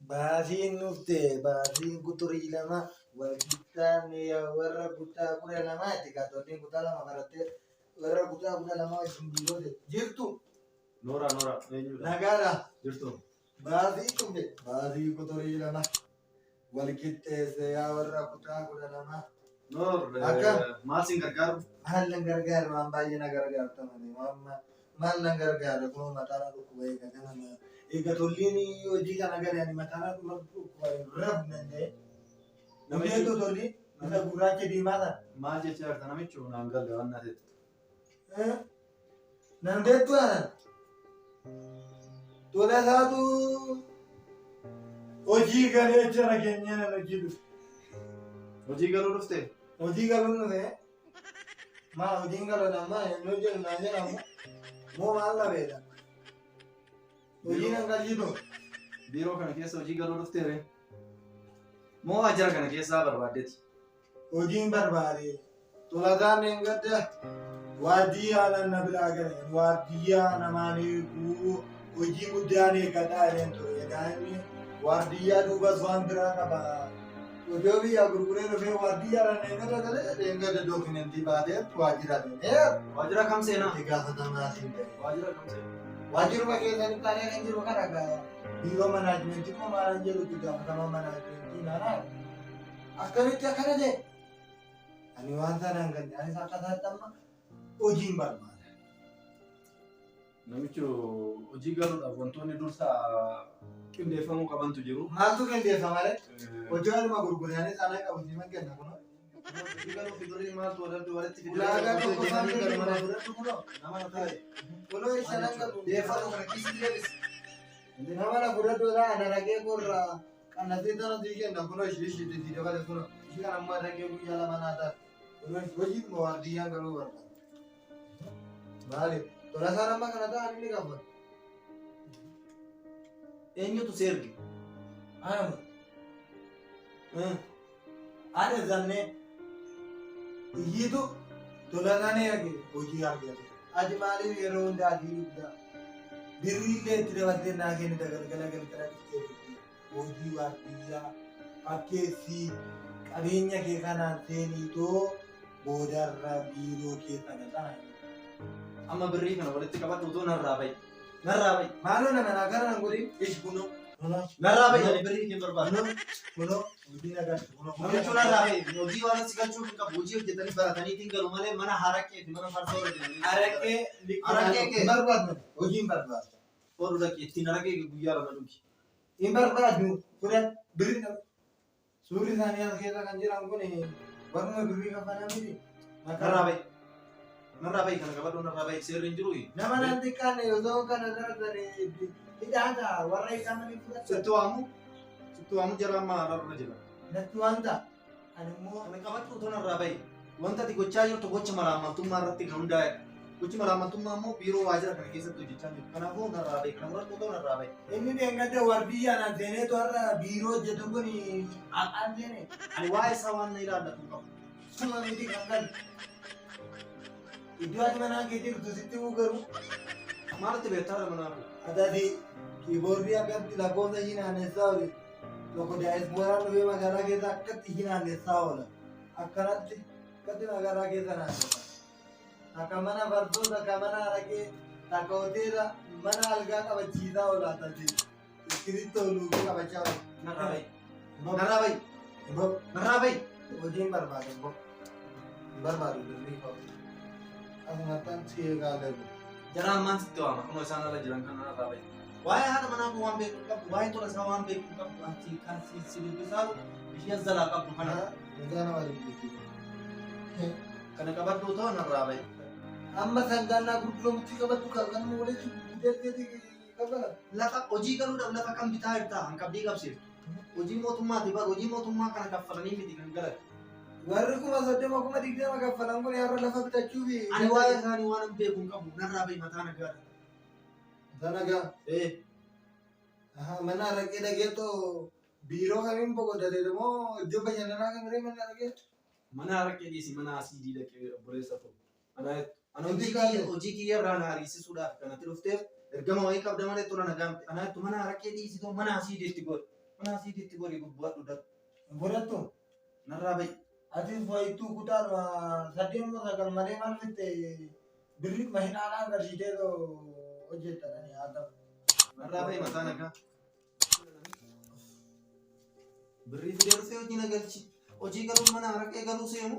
Baasiin dhufte baasiin kuturii lama walqixxaan warra kutaa 12ti kaatonni kutaa 2 barattee warra kutaa 12 wajjin biiroo jirtu. Noora noora eenyudha? Nagaadha. Jirtu. Baasii dhufte baasii kuturii lama walqixxeesse yaa warra kutaa 12. Noor Akka? Maal siin gargaaru? Maal nan gargaaru waan baay'ee na gargaarta malee waan maal nan gargaara kun mataa dhukkuba eega kana eega tolliin hojii kana gale ani mataa dhukkuba raf nan jedhe. Namni tolli isa gurraacha diimaa sana. Maal jechaa jirta namichi naan galle waan na ta'e. Nan beektu anan. Tola isaatu hojii galee jara keenya nan hojii dhufe. Hojii galuu dhufte? Hojii galuun dhufe. Maal hojiin galuun amma hin hojjennu naan jedhamu. Moo maal dhabeedha? Hojii nan galchitu. Biiroo kana keessa hojii galuu dhuftee ree? Moo waajjira kana keessaa barbaaddeeti? Hojiin barbaade. Tolataan gadda waardiyyaa nan na biraa gale. Waardiyyaa namaan eeguu hojii guddaan eeggadhaa jedheen ture. Egaa inni waardiyyaa duubas waan biraa qaba. Odoo biyyaa gurguree dhufee waardiyyaa nan eeggadha galee gadda dookimentii baatee waajjira seenee Waajjira kam seenaa? itti gaafatamaa siin ta'e. Waajjira kam seenaa? Waajjiruma keessatti taanee kan jiru kana egaa biiroo manaajimentii moo maalan jedhu itti gaafatamaa manaajimentii naanaa. Akkamitti akkana ta'e? Ani waan sanaan kan anis akka isaatti amma hojiin barbaada. Namichi hojii galuudhaaf wantoonni dursa qindeeffamuu qabantu jiru. Maaltu qindeeffama ree? Hojii waluma gurguranii sana qabu siman kenna kunoo. Hojii galuuf birrii maaltu walitti fidee? Ulaagaa tokkoffaan birrii mana fudhadhu kunoo. Nama na taa'e. Kunoo isa nan qabu. Deeffatu kana kiisii deebisi. Nama na fudhadhu irraa ana ragee korraa qannasee tana sii kenna kunoo ishee ishee sii dabale kunoo. Ishee kana ammoo ragee guyyaa lama naa taate. Kunoo hojii waardiyyaan galuu barbaada. Maali? Tola isaan amma kana ta'an inni qaba. Eenyutu si erge? Anuma. Ani zannee iyyitu tola isaan erge hojii argate. Ati maaliif yeroo hundaa adii dugdaa? Birrii illee itti dabaltee naa kennita galgala galgala dhuftee dhuftee. Hojii waardiyyaa fakkeessii qabeenya kee kanaan seeniitoo boodarra biiroo keessa galtaa. Amma birrii kana walitti qabadhu utuu narraa bahi. Narraa bahi. Maaloo nama naa kana nan godhin. Ish kunoo. Kunoo Narraa bahi ani birrii kee barbaadu. kunoo kunoo hojii nagartu kunoo. Namichi narraa bahi. Hojii waan si galchuuf hin qabu. Hojii hojjetanii barataniitiin galu malee mana haraqqee fi mana farsoo irra deemanii. Araqee Araqee kee. hin barbaadnu hojii hin barbaadu. Oduu dhaqi ittiin araqee guyyaa lama dhugi. Hin barbaadu fudhan birrii dhabu. Suurri isaanii as keessa kan jiran kun warruma birrii kaffalan miti. Narraa bahi. Narraa bahi kana qabadhu narraa bahi seerri hin jiru. Nama nan xiqqaanne yoo ta'u kana darban hidhaata warra hidhamanii fudhatan. Sitti waamu. Sitti waamu jara amma rarra jira. Natti waan ta'a. Ani immoo Kana qabadhu utuu narraa bahi. Wanta ati gochaa jirtu gocha malaammaltummaa irratti kan hundaa'edha. Gochi malaammaltummaa immoo biiroo waajjira kana keessatti hojjechaa jiru. Kanaafuu narraa bahi. Kana fudhadhu utuu narraa bahi. Inni dheengadda waardiyyaa naan seeneetu har'a biiroo hojjetu kun haqaan seene. Ani waa'ee isaa waan na ilaallatu hin qabu. Suma miti kan galu. Iddoo ati manaa kee jirtu sitti himuu garuu Maalitti beektaa dha manaa koo? Ati kiiboordii akkatti lakkoofsa ishii naannessaa oole. Tokko daayisporaan dhufee magaalaa keessa akkatti ishii naannessaa oola. Akkanatti akkatti magaalaa keessa naannessa. Takka mana farsoo, takka mana araqee, takka hoteela, mana algaa qabachiisaa oola ati. Iskirittoo luugii qabachaa oola. Narraa bahi. Narraa bahi. Narraa bahi. Hojiin barbaadu hin bahu. Hin barbaadu birrii koo. Asumattan si eegaa galu. Jara ammaan sitti waama. Kunoo isaan ala jiran kana narraa bahi. Waa'ee haadha manaa koo waan beeku hin qabdu. Waa'ee tola isaa waan beeku hin qabdu. Ati kan si dubbisaa ishee as jalaa qabdu kana. Mucaa nama dubbisi. Kana qabadhu utoo narraa bahi. Amma sangaannaa gurguramutti qabadhu kan kanuma walitti gudeetti kaffala. Lafa hojii galuudhaaf lafa kam bitaa jirtaa? Kan qabdii qabsiiftu. Hojii mootummaati bar hojii mootummaa kana kaffalanii miti kan galan. Warri 30,000 20,000 kaffalan kun har'a lafa bitachuuf. Ani waa'ee isaanii waan hin beeku hin qabu. Narraa bahi mataa nagaadha. Mataa nagaa. Mana araqee dhageetoo biiroo kamiin boqotate moo iddoo bashannanaa kamiree mana araqee? Mana araqee dhiisi mana asiidii dhaqee obboleessa koo. Ana hojii kiyya irraa na ariisisuudhaaf kanatti dhufteef ergama wayii qabda malee tola nagaa miti. Ana jettu mana araqee dhiisitoo mana asiidii itti godhe. Mana asiitti gorii bubbu'adhu dha. Hin fudhattu? Narraa ba'i. Atis wayittuu kutaadhuma saddeet moo sagal malee maal fitte birrii mahinaadhaan galchitee hojjetta dhani haa ta'u. Narraa ba'i mataa nagaa. Birrii fidee dhufee hojii na galchi. Hojii galuun mana haraqee galuu seemu.